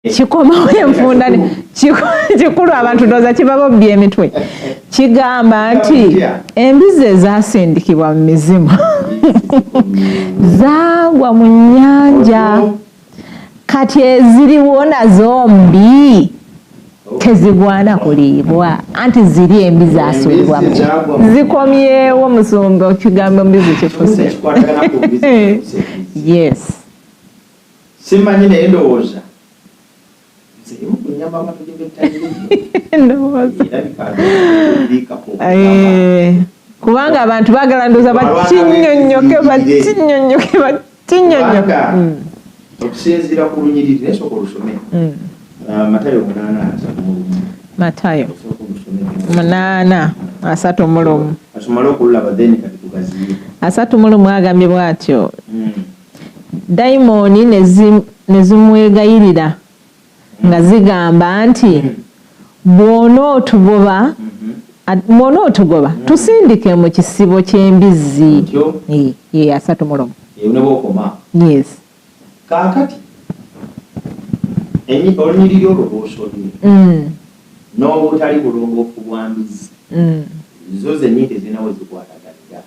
Kikomawo enfunda kikulu, abantu ndowooza kibabobbya emitwe. Kigamba nti embizi ezasindikibwa mu mizimu zaagwa mu nnyanja, kati eziriwo nazo mbi, tezigwana kuliibwa, anti ziri embi zasuulibwa zikomyewo. Musumba, ekigambo mbizi kifuse. Yes. Simanyi, naye ndowooza nze emu ku nyama abantu gye bettanira. Ndowooza kubanga abantu baagala, ndowooza bakinyonyoke, bakinyonyoke, bakinyonyoke. Okusinziira ku lunyiriri, naye sooka olusome. Matayo 8:31. Matayo 8:31. Asomale okululaba, then kati tugaziye. 31 agambye bw'atyo: Dayimooni ne zimwegayirira nga zigamba nti, "Bw'onootugoba, bw'onootugoba, tusindike mu kisibo ky'embizzi." Ye 31. Ne bwokoma. Yes. Kaakati olunyiriri olwo lwosomye n'obutali bulongoofu bwa mbizzi, zo zennyini tezirina we zikwataganira,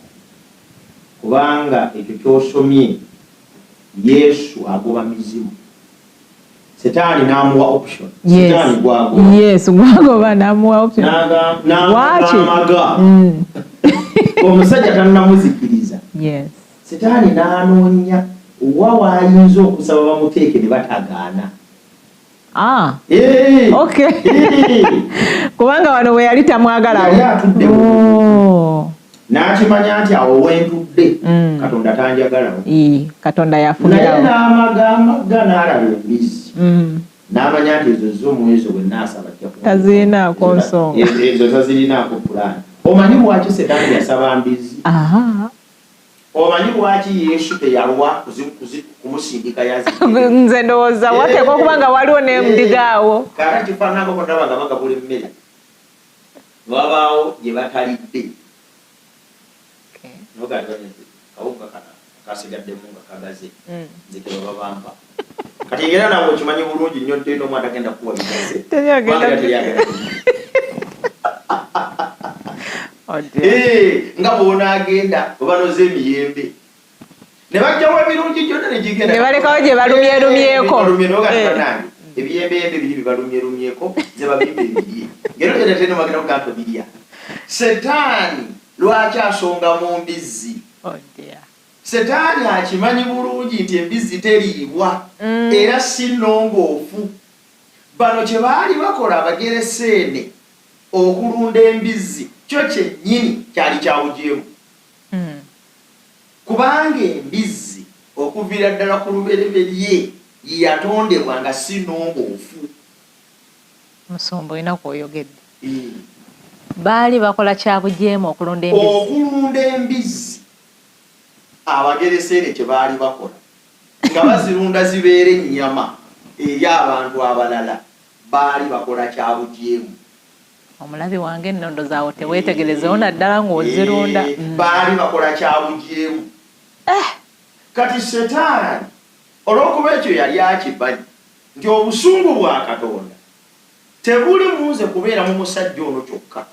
kubanga ekyo kyosomye, Yesu agoba mizimu, Setaani n'amuwa option. Setaani gwagoba. Yes, gwagoba n'amuwa option. Lwaki? N'amaga omusajja tannamuzikiriza. Setaani n'anoonya wa waayinza okusaba bamuteeke ne batagaana. Ah, okay. Kubanga wano we yali tamwagalawo. Yali atudde. Oh. N'akimanya nti awo wentudde, Katonda tanjagalawo. Katonda naye yafugirawo. N'amagamaga n'alaba embizzi, n'amanya nti ezo zo mwezo bwe naasaba ajja Tazirinaako nsonga. Ezo tazirinaako pulaani. Omanyi lwaki Setaani yasaba mbizzi? Aha. Omanyi lwaki Yesu teyalwa kumusindika yazi? Nze ndowooza wateekwa okuba nga waliwo n'endiga awo. Kaakati kifaananako bonna nga bagabula emmere, wabaawo gye batalidde. Kawunga kana kasigaddemu nga kagaze, nze tebaba bampa. Kati era nawe okimanyi bulungi nnyo nti n'omwana tagenda kuwa bigaze. Teri agenda. Kubanga teri agenda. Oh dear. Nga bw'onaagenda webanoza emiyembe ne bajjawo ebirungi gyonna negigenda. Ne balekawo gye balumyerumyeko. Balumye noga bannange, ebiyembeyembe biri bibalumyerumyeko, nze babimba ebirye ngero tena tena bagenda kugamba tobirya. Setaani lwaki asonga mu mbizzi? Oh dear. Setaani akimanyi bulungi nti embizzi teriibwa era si nnongoofu. Bano kye baali bakola, Abagereseene okulunda embizzi, kyo kyennyini kyali kya bujeemu, kubanga embizzi okuviira ddala ku lubereberye yatondebwa nga si nnongoofu. Musumba, olina kwoyogedde. Baali bakola kya bujeemu okulunda embizzi. Okulunda embizzi, Abagereseere kye baali bakola nga bazirunda zibeere ennyama eri abantu abalala, baali bakola kya bujeemu. Omulabi wange, ennondo zaawo teweetegerezewo naddala ng'ozirunda. Baali bakola kya bujeemu. Kati Setaani olw'okuba ekyo yali akimanyi nti obusungu bwa Katonda tebuli mu nze kubeera mu musajja ono kyokka,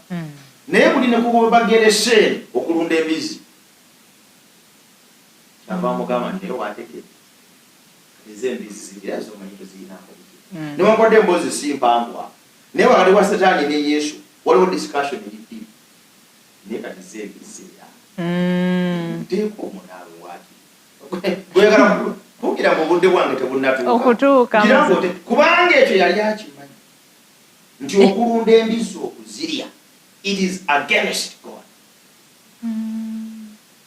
naye buli ne ku Bagereseeri okulunda embizzi, kyava amugamba nti, "Naye wategedde, kati ze embizzi ziri era zomanyi tozirinaako buzibu." Newankubadde emboozi si mpanvu awo, naye wakati wa Setaani ne Yesu waliwo discussion eri deep. Naye kati ze embizzi era nteeka omunaawe waaki gweyagala kugira mu budde bwange tebunnatuuka. Okutuuka. Gira kubanga ekyo yali akimanyi nti okulunda embizzi okuzirya, it is against God.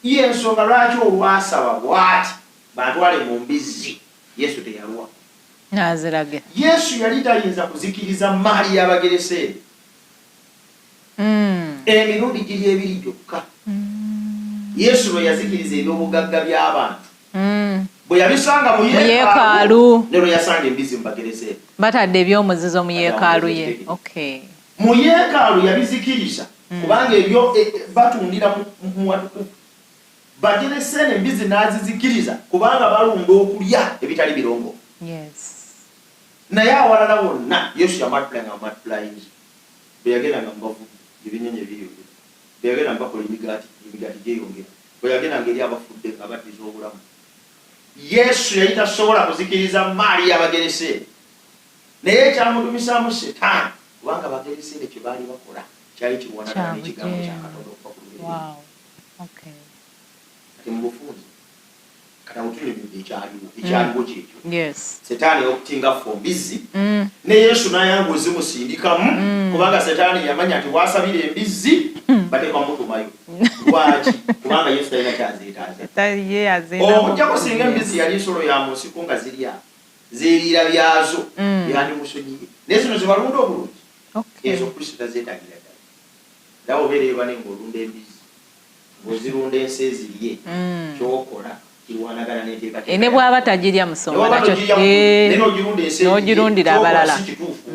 Ye ensonga lwaki olwasaba bwati bantwale mu mbizzi, Yesu teyalwa. Nazirage. Yesu yali tayinza kuzikiriza maali y'Abagereseeri. Emirundi giri ebiri gyokka Yesu lwe yazikiriza ebyobugagga by'abantu, bwe yabisanga mu mu yeekaalu yeekaalu. Ne lwe yasanga embizzi mu Bagereseeri. Batadde ebyomuzizo mu yeekaalu ye, okay. Mu yeekaalu yabizikiriza kubanga ebyo batundira mu watukuvu. Bagereseeri embizi n'azizikiriza kubanga balunda okulya ebitali birongoofu. Naye awalala wonna Yesu yamultiplyinga, multiplyinze. Bwe yagendanga mu bavubi, ebyennyanja byeyongera. Bwe yagenda mu bakola emigaati, emigaati gyeyongera. Bwe yagendanga eri abafudde, nga baddiza obulamu. Yesu yali tasobola kuzikiriza maali y'Abagereseene, naye ekyamudumisaamu Setaani, kubanga Abagereseene kye baali bakola kyali kirwanagana n'ekigambo kya Katonda okuva ku lubereberye. Kati mu bufunze, kati awo tunyonyodde ekyaliwo. Ekyaliwo kyekyo. Setaani okutinga ffe mbizzi, ne Yesu n'ayanga ozimusindikamu, kubanga Setaani yamanya nti bw'asabira embizzi bateekwa mutumayo. Lwaki? Kubanga Yesu talina kyazeetaaza. Okuggyako singa embizzi yali nsolo ya mu nsiko nga zirya zeeriira byazo, yandimusonyiye. Naye zino zebalunda obulungi, ezo Kristo tazeetaagira ddala. Era obeera eyo bane ng'olunda embizzi, ng'ozirunda ensi ezirye, kyokola kirwanagana n'enteekateeka. Ne bw'aba tagirya, musumba, nakyo n'ogirunda ensi, n'ogirundira abalala. Si kituufu.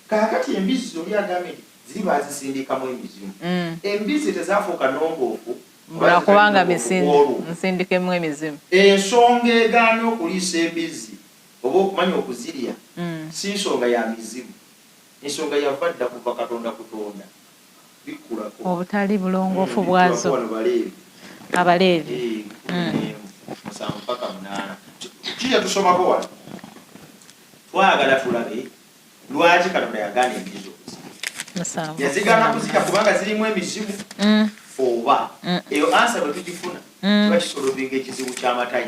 Kaakati embizzi, oli agambye nti ziri baazisindikamu emizimu. Embizzi tezaafuuka nnongoofu. Lwakubanga nsindikemu emizimu. Ensonga egaana okuliisa embizzi oba okumanya okuzirya si nsonga ya mizimu. Ensonga yava dda kuva Katonda kutonda. Bikkulako. Obutali bulongoofu bwazo. Wano Baleevi. Abaleevi. 17 paka 8. Kijja tusomako wano. Twagala tulabe lwaki Katonda yagaana embizi okuzirya. 7. Yazigaana kuzirya kubanga zirimu emizimu, oba eyo answer bwe tugifuna kiba kisolvinga ekizibu ky'amatayi.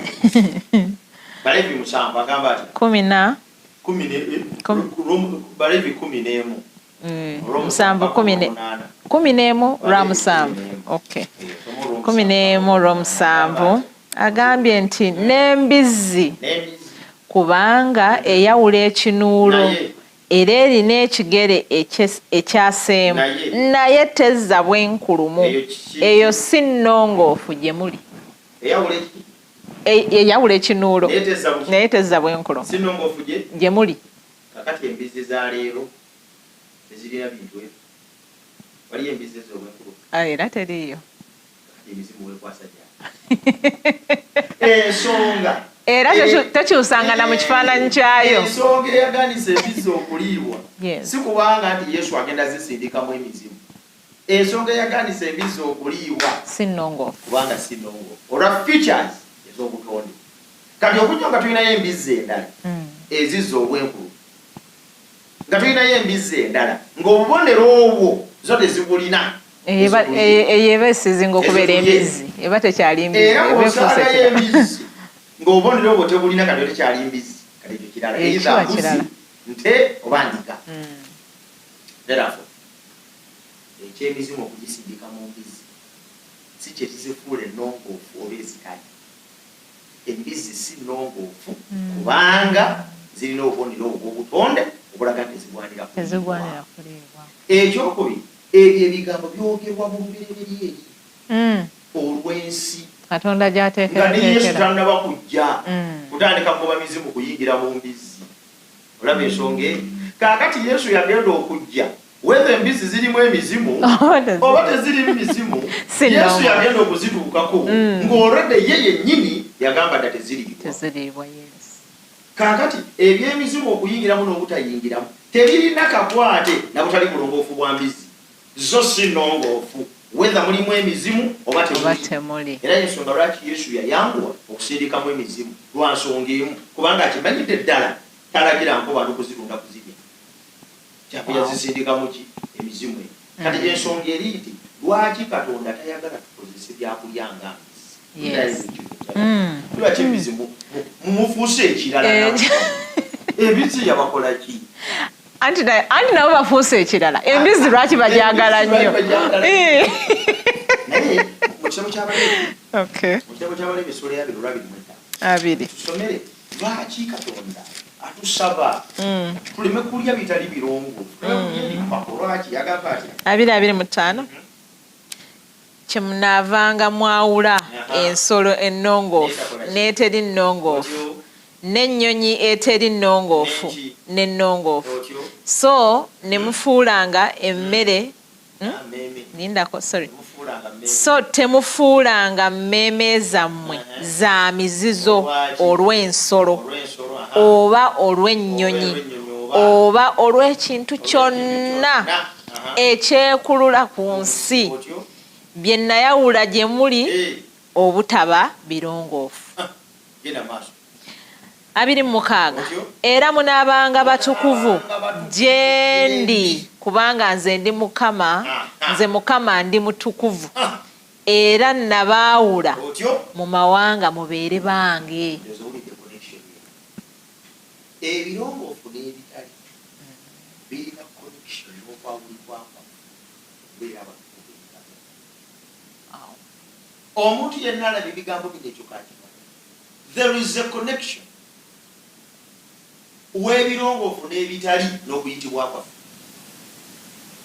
Baleevi 7 agamba ati Kumi na Baleevi 11. 7 11 lwa 7. Okay, 11 lw'omusanvu agambye nti n'embizzi, kubanga eyawula ekinuulo era erina ekigere ekyaseemu, naye tezza bwenkulumu, eyo si nnongoofu gye muli. Eyawula ekinuulo naye tezza bwenkulumu gye muli. Kakati embizzi za leero tezirina bintu ebyo? Waliyo embizzi ez'obwenkulumu? Era teriiyo. Kakati emizimu weekwasa gyali ensonga. Era tekyusanga na mu kifaananyi kyayo. Ensonga eyaganisa embizzi okuliibwa si kubanga nti Yesu agenda zisindikamu emizimu. Ensonga eyaganisa embizzi okuliibwa si nnongoofu, kubanga si nnongoofu olwa features ez'obutonde. Kati okujja nga tulinayo embizzi endala ezizza obwenkulu, nga tulinayo embizzi endala ng'obubonero obwo zo tezibulina. Eyo eba esizinga okubeera embizzi, eba tekyali mbizzi. Era bw'osangayo embizzi ng'obubonero obwo tebulina, kati tekyali mbizzi, kati ekyo kirala. Either mbuzi, nte oba ndiga. Therefore ekyemizimu okugisindika mu mbizzi si kye kizifuula ennongoofu oba ezitali. Embizzi si nnongoofu kubanga zirina obubonero obw'obutonde obulaga nti tezigwanira kuliibwa. Ekyokubiri, ebyo ebigambo byogerwa mu lubereberye eri olw'ensi. Katonda Nga ne Yesu gy'ateekerateekera. tannaba kujja kutandika kugoba mizimu kuyingira mu mbizzi. Olaba ensonga eri? Kaakati Yesu yagenda okujja, whether embizzi zirimu emizimu oba tezirimu mizimu, Si Yesu nnongoofu. yagenda okuzituukako ng'olwedde ye yennyini yagamba dda teziriibwa. Teziriibwa, yes. Kaakati ebyemizimu okuyingiramu n'obutayingiramu tebirina kakwate na butali bulongoofu bwa mbizzi. Zo si nnongoofu whether mulimu emizimu oba oba temuli. Temuli. Era ensonga lwaki Yesu yayanguwa okusindikamu emizimu lwa nsonga emu, kubanga akimanyidde ddala talagira nko bantu kuzirunda kuzirya, kyava yazisindikamu ki? Emizimu eyo. Kati ensonga eri nti lwaki Katonda tayagala tukozese byakulya nga mbizzi? Lwaki embizzi mumufuuse ekirala? Embizzi yabakola ki? Anti nabo bafuuse ekirala. Embizzi lwaki bagyagala nnyo? Naye mu kitabo ky'Abaleevi, mu kitabo ky'Abaleevi essula ya 2 olwa 25, 20. Tusomere lwaki Katonda atusaba tuleme kulya bitali birongoofu, tuleme kulya ebipako. Lwaki agamba atya? 2 25: kyemunaavanga mwawula ensolo ennongoofu n'eteri nnongoofu, n'ennyonyi eteri nnongoofu n'ennongoofu, so ne mufuulanga emmere, Lindako, sorry. So temufuulanga mmeeme zammwe za mizizo olw'ensolo oba olw'ennyonyi. Oba olw'ekintu kyonna ekyekulula ku nsi bye nayawula gye muli obutaba birongoofu. 26. Era munaabanga batukuvu gye ndi, kubanga nze ndi Mukama, nze Mukama ndi mutukuvu, era nabaawula mu mawanga mubeere bange. Ebirongoofu n'ebitali birina connection n'okwawulibwa kwaffe okubeera abatukuvu eri Katonda. Omuntu yenna alaba ebigambo bino ekyo kakimanya. There is a connection w'ebirongoofu n'ebitali n'okuyitibwa kwaffe.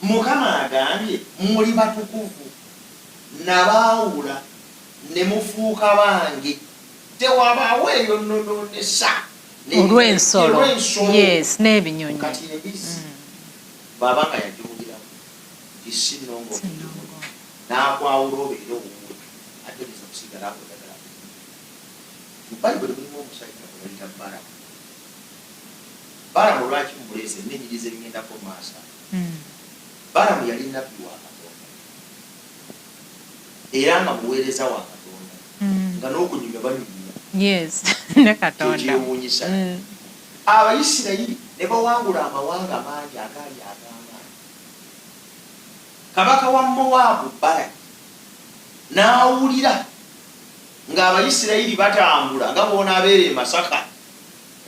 Mukama agambye muli batukuvu, nabaawula ne mufuuka bange. Tewabaawo eyononoonesa olw'ensolo, yes, n'ebinyonyi. Kati embizzi bw'aba nga yagiwuliramu nti si nnongoofu gy'oli, n'akwawula obeere owuwe, ate oyinza kusigala ng'oyagala kumulya. Mu Bayibuli mulimu omusajja gwe bayita Balamu. Balamu lwaki mmuleese? Nnenyiriza ebiŋŋendako mu maaso awo. Balamu yali nnabbi wa Katonda era nga muweereza wa Katonda, nga n'okunyumya banyumya. Yes, ne Katonda. Kyekyewuunyisa. Abayisirayiri ne bawangula amawanga mangi agaali ag'amaanyi. Kabaka wa Mowaabu Balaki n'awulira ng'Abayisirayiri batambula nga bw'onaabeera e Masaka,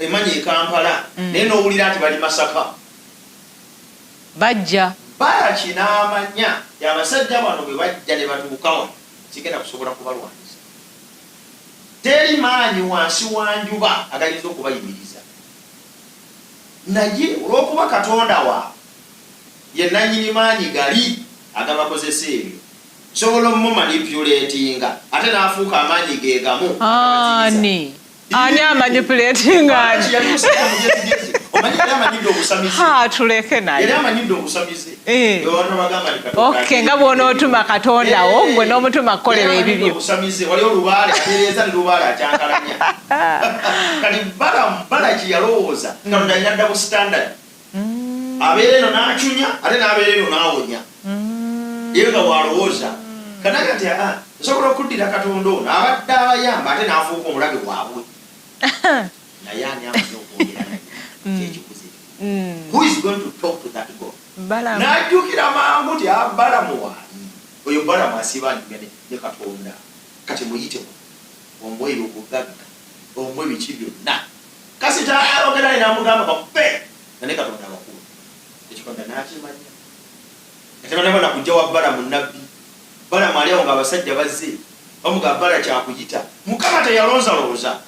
emanya e Kampala, naye n'owulira nti bali Masaka. Bajja. Balaki n'amanya nti abasajja bano bwe bajja ne batuuka wano, sigenda kusobola kubalwanyisa. Teri maanyi wansi wa njuba agayinza okubayimiriza. Naye olw'okuba Katonda waabwe ye nnannyini maanyi gali agabakozesa ebyo, nsobola omumanipuletinga ate n'afuuka amaanyi ge gamu agabaziyiza. Ani? Ani amanipuletinga ani? Yali musajja mugezigezi. Omanyi yali amanyidde obusamize. Ha, tuleke naye. Yali amanyidde obusabize. Abantu bagamba nti Katonda. Okay, nga bw'onootuma Katonda wo, gwe n'omutuma kukolera ebibyo. Obusamize, waliwo lubaale atereeza ne lubaale akyankalanya. Kati Balamu, Balaki yalowooza Katonda alina double standard. Abeera eno n'acunya ate n'abeera eno n'awonya. Ye nga bw'alowooza. Kanaga nti aa nsobola okuddira Katonda ono abadde abayamba ate n'afuuka omulabe waabwe. Naye ani amanyi okwogera naye? Kyekibuzo ekyo. Who is going to talk to that God? N'ajjukira mangu nti a Balamu waali. Oyo Balamu asiiba anyumya ne Katonda. Kati muyite omuwe obugagga, omuwe biki byonna. Kasita ayogera naye n'amugamba bakube nga ne Katonda abakuba. Ekyo Katonda n'akimanya. Nga tebanaba na kujja wa Balamu nnabbi. Balamu ali awo ng'abasajja bazze bamugamba Balaki akuyita. Mukama teyaloozalooza.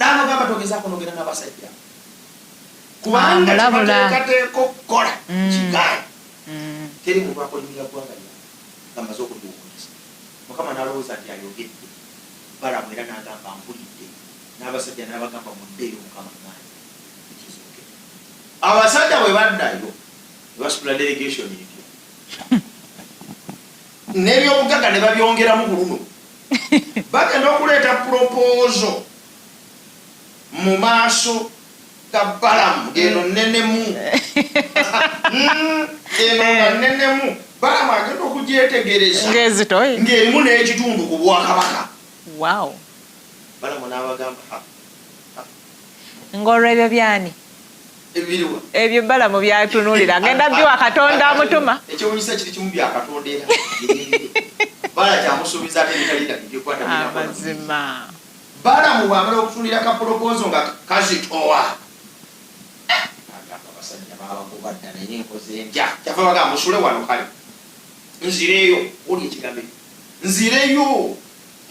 N'amugamba togezaako n'ogenda n'abasajja abo. Kubanga kye bateekateeka okukola kigaanyi. Teri muntu akolimira ggwanga lyange nga mmaze okuliwummulisa. Mukama n'alowooza nti ayogedde. Balamu era n'agamba mpulidde. N'abasajja n'abagamba muddeeyo Mukama aŋŋaanye. It is okay. Abasajja bwe baddayo ne basitula delegation empya. N'ebyobugagga ne babyongeramu ku luno. Bagenda okuleeta proposal mu maaso ga Balamu ng'eno nnenemu. Eno nga nnenemu. Balamu agenda okugyetegereza ng'erimu n'ekitundu ku bwakabaka. Wow. Balamu n'abagamba, ha, ha. Ng'olwo ebyo byani? Ebiriwa? Ebyo Balamu by'atunuulira agenda biwa Katonda amutuma. Ekyewunyisa kiri kimu bya Katonda era Balaki amusuubiza ate ebitali na bibye Amazima. Balamu bw'amala okutunuulira ka pulopoozo nga kazitowa, agamba abasajja baabagoba dda naye nkoze ntya? Kyava bagamba musule wano kale nzireyo. Wulira ekigambo ekyo, nzireyo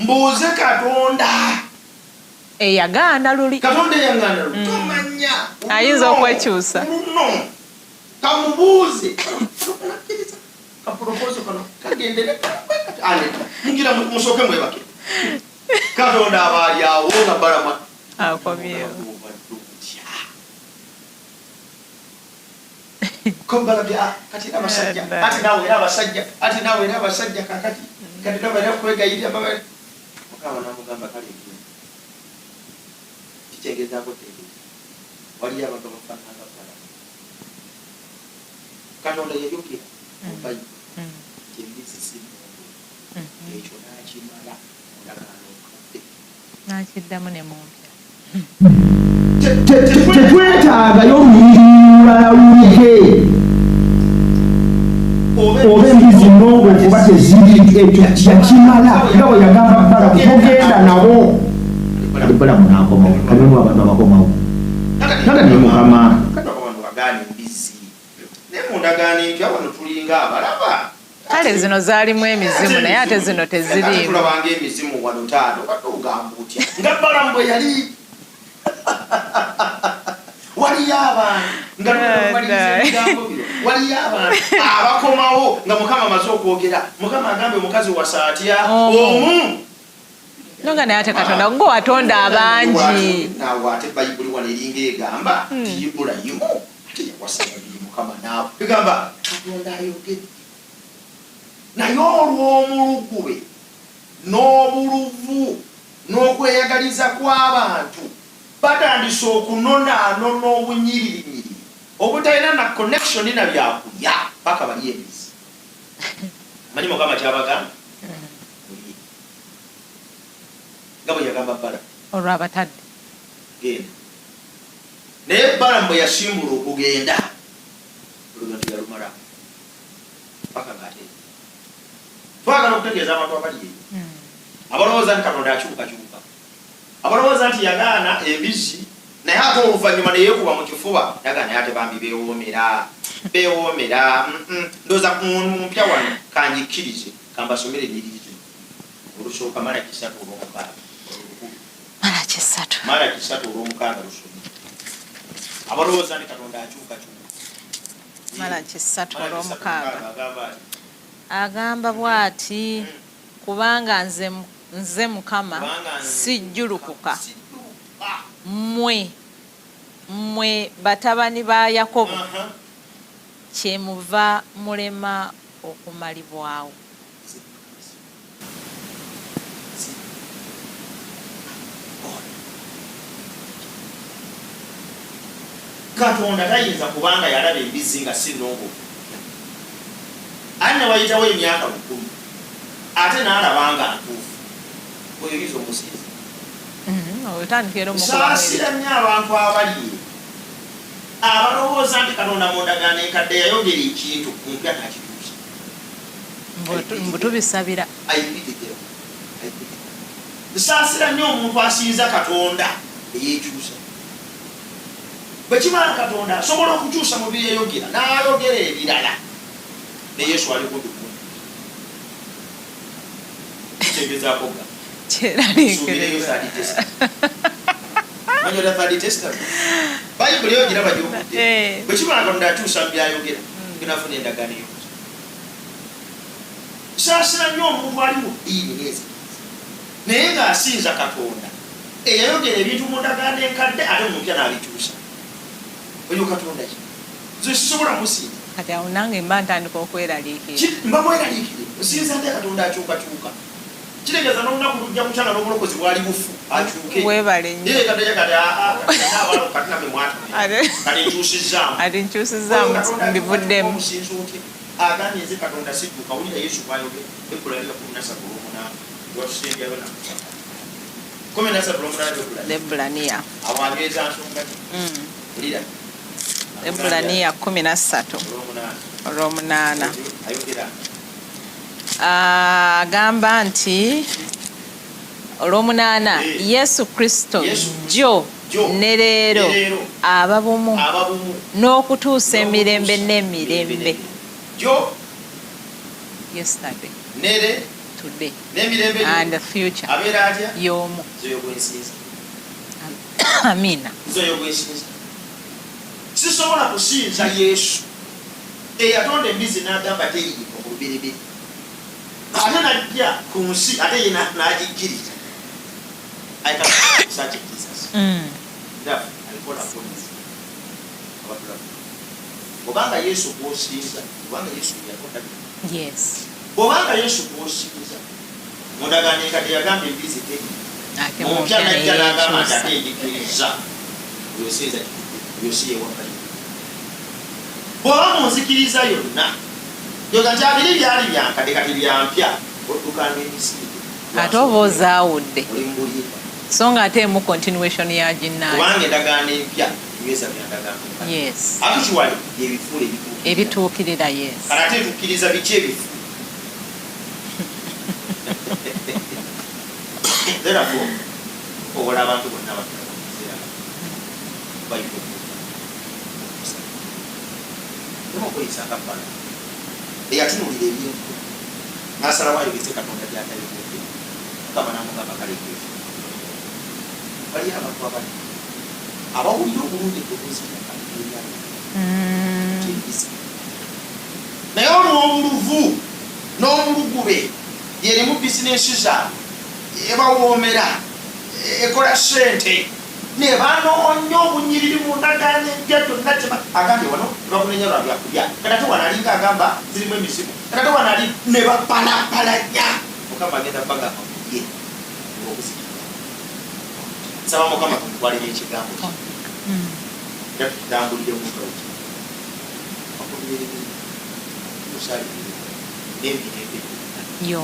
mbuuze Katonda. Eyagaana luli. Katonda eyagaana luli. Tomanya. Ayinza okwekyusa. Luno kamubuuze. Nakkiriza ka pulopoozo kano kagendere. Mugira musooke mwebake. Katonda aba ali awo nga Balamu akomyewo. Kati era abasajja ati naawe era abasajja ati naawe era abasajja kakati kati naawe era kwegayirira Mukama n'amugamba kale genda. Kikyengezaako tegeeza waliyo abantu abafaanana nga Balamu. Katonda yayogera mu Bayibuli nti embizzi si nnongoofu, ekyo n'akimala mu ndagaano enkadde. N'akiddamu ne mu mpya. Tetwetaagayo lunyiriri lulala lulige oba embizi nnongoofu oba teziri, ekyo yakimala nga bwe yagamba Balamu, togenda nabo. Kati Balamu n'akomawo, kati waliwo abantu abakomawo. Taata ne Mukama. Kati wano wagaana embizzi, naye mu ndagaano empya wano tulinga abalaba. Kale zino zaalimu emizimu, naye ate zino teziriimu. Tulabanga emizimu wano taata, obadde ogamba otya nga Balamu bwe yali? Waliyo abantu nga tumaliriza ebigambo bino, waliyo abantu abakomawo nga Mukama amaze okwogera. Mukama agambye omukazi wasa atya? Omu. Nonga naye ate Katonda ng'owatonda abangi. Naawe ate Bayibuli wano eringa egamba nti Ibulayimu ate yawasa babiri, Mukama naawe egamba Katonda ayogedde naye olw'omulugube n'obuluvu n'okweyagaliza kw'abantu batandise okunonaanona obunyiririnyiriri obutalina na connection na byakulya paka bali emizi. Manyi Mukama kyabagamba, mulye nga bwe yagamba Balamu. Olwo abatadde. Genda. Naye Balamu bwe yasimbula okugenda, olugendo teyalumala paka ng'ate twagala okutegeeza abantu abali eyo abalowooza nti Katonda akyukakyuka, abalowooza nti yagaana embizzi naye ate oluvannyuma ne yeekuba mu kifuba naga naye ate bambi beewoomera beewoomera, ndowooza mu mpya wano kangikkirize kambasomere ennyiriri zino. Olusooka Malaki 3:6 olulukulu. Malaki 3. Malaki 3:6 lusome. Abalowooza nti Katonda akyukakyuka. Malaki 3 Malaki olw'omukaaga. Agamba ati. Agamba bw'ati, kubanga nze nze Mukama Kubanga nze sijjulukuka, sijjulukuka. Mmwe mmwe batabani ba Yakobo, kyemuva mulema okumalibwawo. Katonda tayinza kubanga yalaba embizzi nga si nnongoofu ate ne wayitawo emyaka 1000 ate n'alaba nga ntuufu, oyo oyinza omusinza? Otandika era omukubamu. Nsaasira nnyo abantu abali eyo abalowooza nti Katonda mu ndagaano enkadde yayogera ekintu, mu mpya n'akituusa. Mbu tubisabira. I pity them. I pity them. Nsaasira nnyo omuntu asinza Katonda eyeekyusa. Bwe kiba nga Katonda asobola okukyusa mu bye yayogera n'ayogera ebirala, ne Yesu ali kumpi kumpi. Kyengezaako okugamba. Suubireyo Kyeraliikiriza. Third Testament. Manyi otya Third Testament? Bayibuli eyo giraba gy'okudde. Bwe kiba nga Katonda akyusa mu by'ayogera, tunafuna endagaano ey'okusatu. Nsaasira nnyo omuntu ali mu ddiini n'enzikiriza naye ng'asinza Katonda eyayogera ebintu mu ndagaano enkadde ate mu mpya n'abikyusa. Oyo Katonda ki? Nze sisobola kumusinza. Kati awo nange mba ntandika okweraliikirira. Mba mweraliikirivu. Nsinza ntya Katonda akyukakyuka? Kitegeeza n'olunaku lujja kukya nga n'obulokozi bwali bufu akyuke. Weebale nnyo. Ye kati kati aa kati abaana kati namwe mwatumye. Kati nkyusizzaamu. Ati nkyusizzaamu Oyo Katonda akyukakyuka mbivuddemu. omusinza otya? Agambye nze Katonda sikyuka. Wulira Yesu bw'ayogera. Ebbulaniya 13:8. Watusembyayo nakusaba. 13:8 Ebbulaniya. Ebbulaniya. Awo anyweza nsonga ki? Wulira. Ebbulaniya 13 Olw'omunaana. olw'omunaana. Ayogera. Agamba nti olw'omunaana, Yesu Kristo Yesu Kristo jjo jjo ne leero ne leero aba bumu aba bumu n'okutuusa emirembe n'okutuusa n'emirembe. emirembe. Jjo Yesterday, nere today n'emirembe and the future abeera atya? Y'omu. Nze oyo gwensinza. Amiina. Nze oyo gwensinza. Sisobola kusinza Yesu eyatonda embizi n'agamba teriiko mu lubereberye, ate najja ku nsi ate ye n'agikkiriza. I cannot such a Jesus. Therefore, I call upon you. Abatulaba. Obanga Yesu gw'osinza, obanga Yesu yatonda byonna. Bw'obanga Yesu gw'osinza, mu ndagaano enkadde yagamba embizi teri. Ate Mu mpya mu mpya n'ajja n'agamba nti neyeekyusa. ate njikkiriza. Oyo sinza kitudde, oyo si ye wa Bayibuli. Bw'oba mu nzikiriza yonna yoga nti abiri byali byankadde kati byampya, oddukanga emisinde. Ate oba ozaawudde. Oli mu bulimba. So nga ate emu continuation ya ginnaayo. Kubanga endagaano empya nyweza bya ndagaano enkadde. Actually byebifuula ebituukirira. Ebituukirira, yes. Kati ate tukkiriza biki ebifu? Therefore tukowola abantu bonna abatulaba mu kiseera bayita okusaba okweyisa nga Balamu eyatunulira ebintu n'asalawo ayogeze Katonda by'atayogedde. Mukama n'amugamba kale ekyo. Waliyo abantu abali abawulira obulungi eddoboozi lya Katonda eryalo kyeriisa, naye olw'obuluvu n'obulugube yerimu bizinensi zaabwe ebawoomera, ekola ssente, ne banoonya obunyiriri mu ndagaano empya gyonna gye agambye wano tebakunenya lwa byakulya, kati ate wano alinga agamba zirimu emizimu, kati ate wano ali ne bapalapalanya. Mukama agenda bagamba mulye olw'okuzikirira. Nsaba Mukama tumutwalire ekigambo kye era tukitambuliremu nga bwe kiri. Abakuumire emirembe, tukusaale emirembe n'emirembe gyonna. Yo.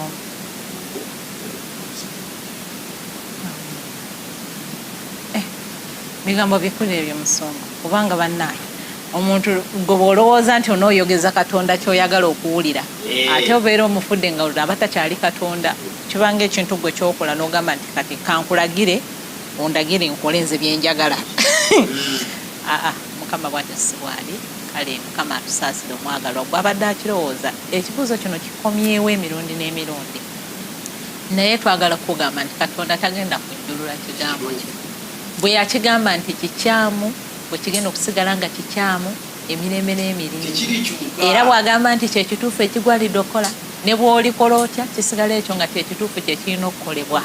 Eh, bigambo bikulu ebyo musumba, kubanga bannange omuntu gwe bw'olowooza nti onooyogeza Katonda ky'oyagala okuwulira, ate obeera omufudde nga aba takyali Katonda. Kibanga ekintu gwe kyokola n'ogamba nti kati kankulagire ondagire nkole nze byenjagala. Aa, Mukama bwatyo si bwali. Kale Mukama atusaasire. Omwagalwa gwabadde akirowooza, ekibuuzo kino kikomyewo emirundi n'emirundi, naye twagala kukugamba nti Katonda tagenda kujjulula kigambo kye. Bwe yakigamba nti kikyamu, bwe kigenda okusigala nga kikyamu emirembe n'emirembe. Tekirikyuka. Era bw'agamba nti kyekituufu ekigwanidde okukola, ne bw'olikola otya kisigala ekyo nga kyekituufu kyekirina okukolebwa.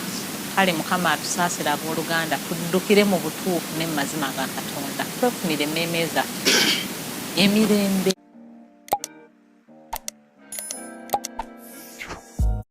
Kale Mukama atusaasire abooluganda, tuddukire mu butuufu ne mu mazima ga Katonda, twefunire emmeeme zaffe emirembe.